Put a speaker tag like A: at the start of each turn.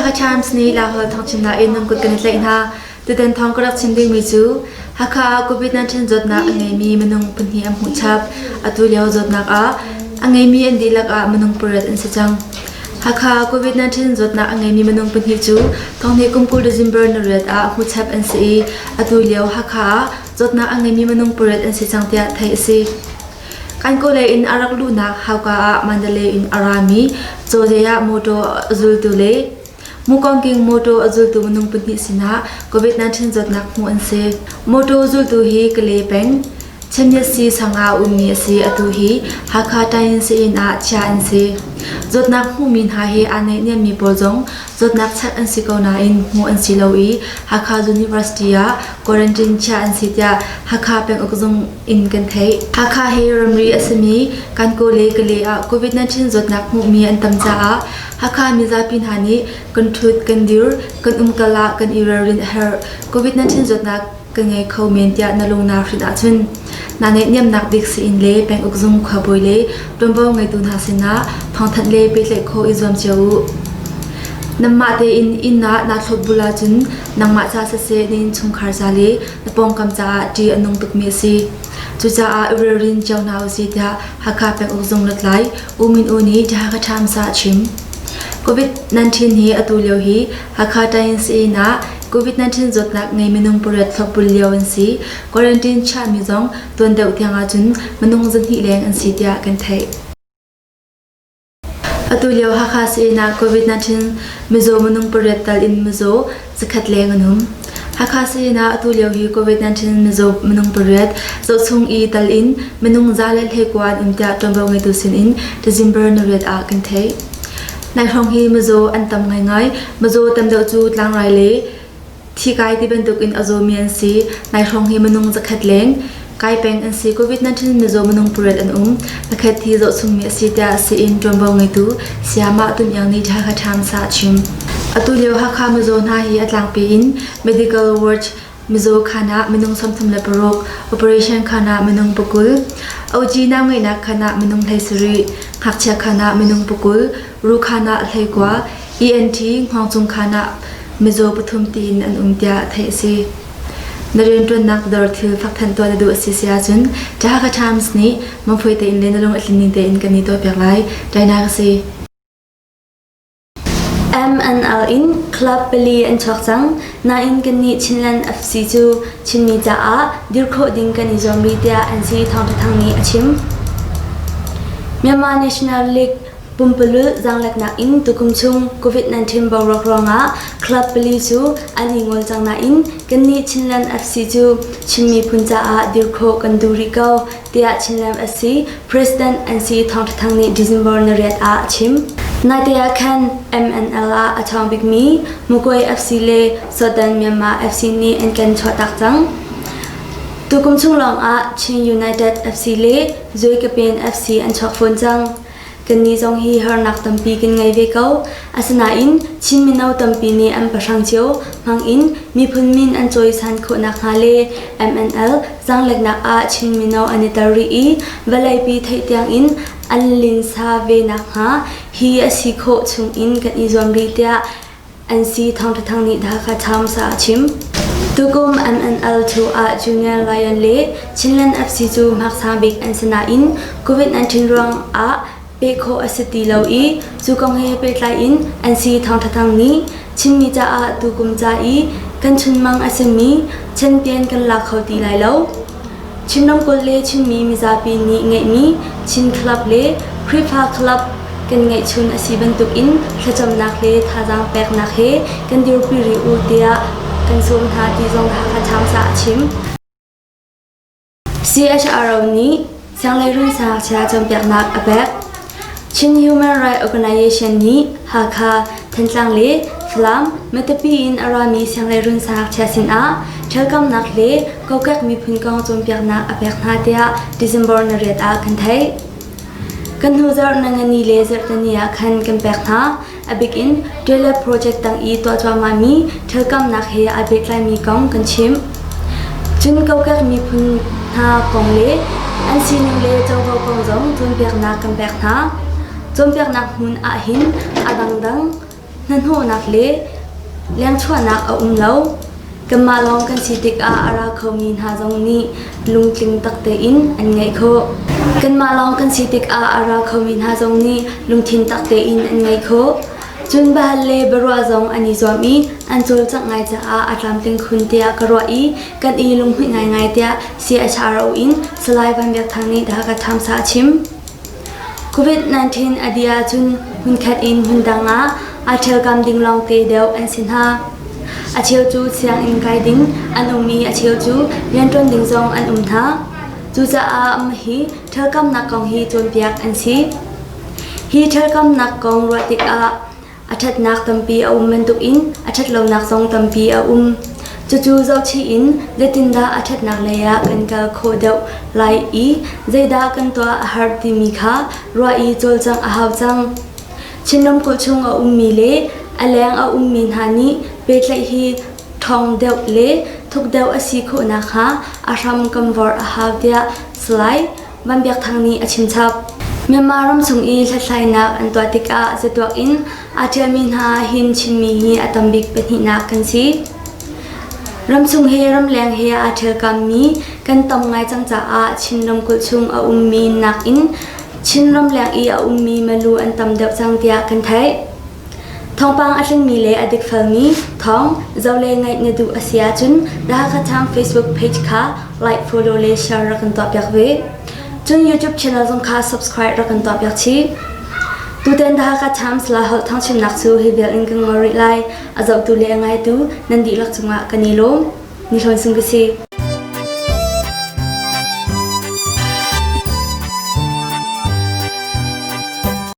A: Hakha Times nih Lahol thawngchimnak in nan kut kan i tlaih hna. Tutan thawng ka rak chim dingmi cu Hakha ah COVID-19 zawtnak a ngeimi minung pahnih an hmuh chap. Atu lio zawtnak ah a ngeimi an dihlak ah minung pariat an si cang. Hakha ah COVID-19 zawtnak a ngeimi minung pahnih cu thonghnih kum 20 December ni riat ah hmuh chap an si i atu lio Hakha ah zawtnak a ngeimi minung pariat an si cang tiah theih a si. Kankaw lei in a rak luhnak hauka ah Mandalay in a rami Cozei ah mawṭaw a zultu le Mukawngking mawṭaw a zultu minung pahnih sinah COVID-19 zawtnak hmuh an si. Mawṭaw zultu hi Kale peng, Chinmyatsi sang ah a ummi a si. Atu hi Hakha Tayin Sii-inn ah chiah an si. Zawtnak hmuhmi hna hi aa naihniammi pawl zong zawtnak chek an si ko nain hmuh an si lo i Hakha University ah quarantine chiah an si tiah Hakha penguk zung in kan theih. Hakha hi ramri a simi Kankaw le Kale ah COVID-19 zawtnak hmuhmi an tam caah Hakha mizapi hna nih kan ṭhut, kan dir, kan umkal ah kan i ralrin a herh. COVID-19 zawtnak ka ngei kho men tiah na lung naa hrinh ahcun naa naihniamnak bik sii-inn le penguk zung khuabawi le ṭuanvo ngeitu hna sinah thawngthanh le pehtlaih khawh i zuam cio u. Nangmah tein inn ah naa thlopbul ahcun nangmah ca siseh na innchungkhar ca le na pawngkam caah ṭih a nung tukmi a si. Cucaah i ralrin cio hna usih tiah Hakha penguk zung lutlai U Min U nih The Hakha Times ah a chim. COVID-19 hi atu lio hi Hakha Tayin sii-inn ah COVID-19 zawtnak ngei minung pariat thlopbul lio an si. Quarantine chiahmi zong tuan deuh tiang ahcun minung zahnih leng an si tiah kan theih. Atu lio Hakha sii-inn ah COVID-19 mizaw minung pariat tal in mizaw zakhat leng an um. Hakha sii-inn ah atu lio hi COVID-19 mizaw minung pariat zohchung i tal in minung 121 an um tiah ṭuanvo ngeitu sin in December nariat ah kan theih. Nai hrawng hi mizaw an tam ngaingai. Mizaw tam deuh cu tlangrai le Thi kai ti bantuk in a zawmi an si. Nai hrawng hi minung zakhat leng kai peng an si. COVID-19 mizaw minung pariat an um. Pakhat hi zohchungmi a si tiah sii-inn ṭuanvo ngeitu Sayamah Tun Iang nih Hakha Times ah a chim. Atu lio Hakha mizaw hna hi a tlangpi in medical ward mizaw khaan ah minung 36, operation khaan ah minung 20, OG nau ngeihnak khaan ah minung 17, ngakchia khaan ah minung 20, ru khaan ah 19, ENT hngawngcung khaan ah mizaw pathum tiin an um tiah theih a si. Na rianṭuannak dawr thil fakthanh tuah na duh a si si ahcun The Hakha Times nih mangphuai tein le na lung a tlin ning tein kan i tuahpiak lai. Ṭainak a si.
B: MNL in club pali an chuak cang. Nain kannih Chinland FC cu Chinmi caah dir khawh ding kan i zuam rih tiah NC Thawng Tha Thang nih a chim. Myanmar National League Pumpululh zaangleknak in tukum chung COVID-19 boruak ruangah club pali cu an i ngol cang nain kannih Chinland FC cu Chin miphun caah dir khawh kan duh rih ko tiah Chinland FC President NC Thawng Tha Thang nih December ni riat ah a chim. Naite ah khan MNL ah a ṭhawng bikmi Mugwai FC le Southern Myanmar FC nih an kan chuahtak cang. Tukum chung lawngah Chin United FC le Zuikapin FC an chuak fawn cang. Kannih zong hi harnak tampi kan ngei ve ko. Asinain Chin mino tampi nih an pahrang cio hmangin miphun min an cawisan khawh nakhnga le MNL zaangleknak ah Chin mino an i tel rih i vawleipi theih tiangin an linsa ve nakhnga hi a si khawh chungin kan i zuam rih tiah NC Thawng Tha Thang nih The Hakha Times ah a chim. Tukum MNL 2 ah Junior Lion le Chinland FC cu hmaksang bik an si nain COVID-19 ruang ah peh khawh a si ti lo i cu kong he pehtlai in NC Thawng Tha Thang nih Chinmi caah tukum ca i kan chunmang a simi champion kan lak kho ti lai lo. Chin ramkulh le Chinmi mizapi nih ngeihmi Chin Club le Khrihfa Club kan ngeihchun a si bantukin thlacamnak le thazaang peknak he kan dirpi rih u tiah kan sawm hna ti zong Hakha Times ah a chim. CHRO nih Sianghleiruun siangngakchia cawnpiaknak a pek. Chin Human Rights Organization nih Hakha, Thantlang le Falam, Matupi in a rami sianghleiruun siangngakchia sinah ṭhelkamnak le kokek miphun kong cawnpiaknak a pek hna tiah December ni riat ah kan theih. Kan hnu zarh nangani le zarhteni ah khan kan pek hna. A bik in Toilet project tang i tuah cuahmahmi ṭhelkamnak he aa pehtlaimi kong kan chimh. Cun kokek miphun hna kong le an sining le covo kong zong cawnpiaknak kan pek hna. Cawnpiaknak hmun ahhin a dangdang. hnahnawhnak le lengchuahnak a um lo. Kanmah lawng kan si tikah a ra khomi hna zong nih lungtling tak tein an ngeih khawh. Kanmah lawng kan si tikah a ra khomi hna zong nih lungthin tak tein an ngeih khawh. Cun bahal le biaruah zong an i zuam i an cawlcangh ngai caah a tlamtling khun tiah ka ruah i kan i lunghmuih ngaingai tiah CHRO in Salai Van Biak Thang nih The Hakha Times ah a chim. COVID-19 a dih ahcun hmunkhat in hmundang ah aa ṭhialkam ding lawngte deuh an si hna. A cheu cu sianginn kai ding an um i a cheu cu rianṭuan ding zong an um hna. Cucaah hi ṭhialkamnak kong hi cawnpiak an si. Hi ṭhialkamnak kong ruah tikah A ṭhatnak tampi a um bantukin a ṭhatlonak zong tampi a um. Cucu zohchih in zeitindah a ṭhatnak lei ah kan kal khawh deuh lai i zeidah kan tuah a har timi kha ruah i cawlcangh a hau cang. Chin ramkulh chung a ummi le a leng a ummi hna nih pehtlaih hi ṭhawng deuh le thuk deuh a si khawh nakhnga a hram kan vorh a hau tiah Salai Van Biak Thang nih a chimchap. Myanmar ram chung i hlathlainak an tuah tikah zatuak in aa ṭialmi hna hin Chinmi hi a tambik pahnihnak kan si. Ramchung he ramleng he aa ṭhialkammi kan tam ngai cang caah Chin ramkulh chung a ummi nakin Chin ramleng i a ummi malu an tam deuh cang tiah kan theih. Thawngpang a tlingmi le a dikfelmi thawng zoh le ngaih na duh a si ahcun The Hakha Times Facebook page kha like, follow le share rak kan tuahpiak ve. Cun YouTube channel zong kha subscribe rak kan tuahpiak chih. Tutan The Hakha Times Laiholh thawngchimnak cu hi vial in kan ngol rih lai. A zohtu le a ngaitu nan dihlak cungah kan i lawm. Ni Hlawn Sung ka si.